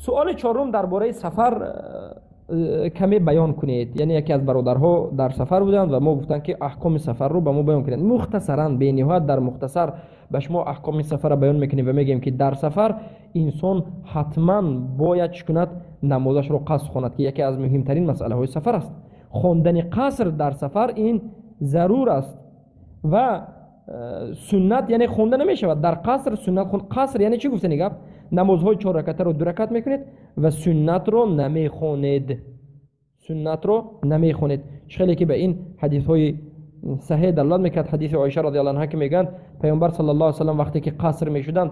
Суоли чорум дар бораи сафар каме баён кунед. Яъне яке аз бародарҳо дар сафар буданд ва мо гуфтанд, ки аҳкоми сафарро ба мо баён кунед. Мухтасаран, бениҳоят дар мухтасар ба шумо аҳкоми сафарро баён мекунем ва мегӯем, ки дар сафар инсон ҳатман бояд чӣ кунад? Намозашро қаср хонад, ки яке аз муҳимтарин масъалаҳои сафар аст. Хондани қаср дар сафар ин зарур аст ва суннат яъне хонда намешавад. Дар қаср суннат хон. Қаср яъне чӣ гуфтани гап? Намозҳои чор ракатаро ду ракат мекунед ва суннатро намехонед. Суннатро намехонед. Чӣ хеле ки ба ин ҳадисҳои саҳеҳ далолат мекард, ҳадиси Оиша радиаллоҳу анҳа, ки мегӯянд, Паёмбар саллаллоҳу алайҳи васаллам вақте ки қаср мешуданд,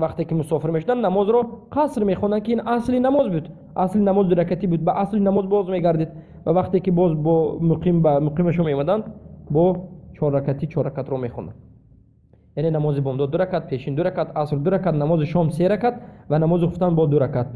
вақте ки мусофир мешуданд, намозро қаср мехонданд, ки ин асли намоз буд. Асли намоз ду ракатӣ буд, ба асли намоз боз мегардид ва вақте ки боз бо муқим ба муқимашон меомаданд, бо чор ракатӣ чор ракатро мехонданд. Яъне намози бомдод ду ракат, пешин ду ракат, аср ду ракат, намози шом се ракат ва намози хуфтан бо ду ракат.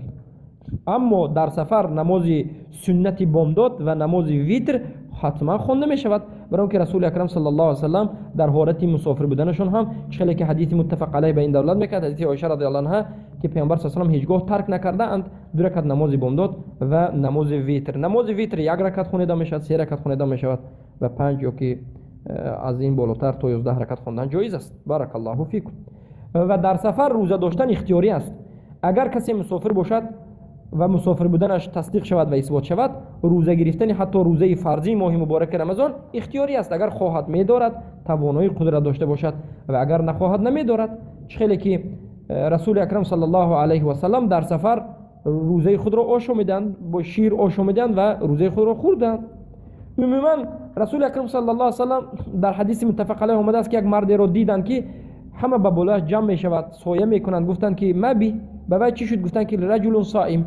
Аммо дар сафар намози суннати бомдод ва намози витр ҳатман хонда мешавад, барои он ки Расули акрам саллаллоҳу алайҳи васаллам дар ҳолати мусофир буданашон ҳам, чӣ хеле ки ҳадиси муттафақ алайҳ ба ин далолат мекард, ҳадиси Оиша радиаллоҳу анҳа, ки Паёмбар саллаллоҳу алайҳи васаллам ҳеҷ гоҳ тарк накардаанд ду ракат намози бомдод ва намози витр. Намози витр як ракат хонида мешавад, се ракат хонида мешавад ва панҷ ё ки аз ин болотар то 11 ракат хондан ҷоиз аст. Баракаллоҳу фикум. Ва дар сафар рӯза доштан ихтиёрӣ аст. Агар касе мусофир бошад ва мусофир буданаш тасдиқ шавад ва исбот шавад, рӯза гирифтани ҳатто рӯзаи фарзии моҳи мубораки Рамазон ихтиёрӣ аст. Агар хоҳад, медорад, тавоноии қудрат дошта бошад, ва агар нахоҳад, намедорад. Чӣ хеле ки Расули акрам саллаллоҳу алайҳи васаллам дар сафар рӯзаи худро ошомиданд, бо шир ошомиданд ва рӯзаи худро хӯрданд. Умуман Расули акрам саллаллоҳу алайҳи васаллам дар ҳадиси муттафақ алайҳ омадааст, ки як мардеро диданд, ки ҳама ба болояш ҷамъ мешавад, соя мекунанд. Гуфтанд, ки маби, ба вай чӣ шуд? Гуфтанд, ки раҷулун соим,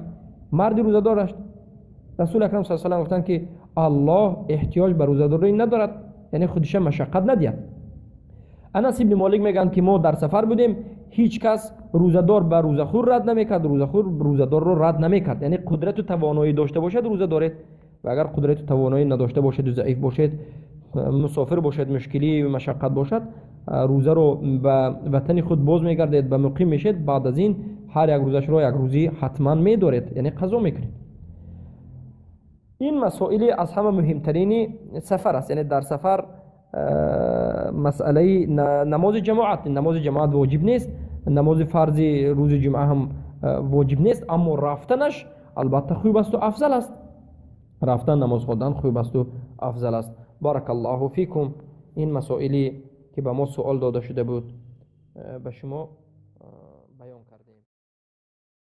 марди рӯзадор аст. Расули акрам саллаллоҳу алайҳи васаллам гуфтанд, ки Аллоҳ эҳтиёҷ ба рӯзадорӣ надорад, яъне худиша машаққат надиҳад. Анас ибни Молик мегӯянд, ки мо дар сафар будем, ҳеҷ кас рӯзадор ба рӯзахӯр рад намекард, рӯзахӯр рӯзадорро рад намекард. Яъне қудрату тавоноӣ дошта бошад, рӯза доред, ва агар қудрату тавоноӣ надошта бошеду заиф бошед, мусофир бошед, мушкилӣ машаққат бошад, рӯзаро ба ватани худ боз мегардед, ба муқим мешед. Баъд аз ин ҳар як рӯзашро як рӯзӣ ҳатман медоред, яъне қазо мекунед. Ин масоили аз ҳама муҳимтарини сафар аст. Яъне дар сафар масъалаи намози ҷамоат, намози ҷамоат воҷиб нест, намози фарзи рӯзи ҷумъа ҳам воҷиб нест, аммо рафтанаш албатта хуб асту афзал аст. Рафтан намоз хондан хуб асту афзал аст. Баракаллоҳу фикум. Ин масоиле ки ба мо суол дода шуда буд, ба шумо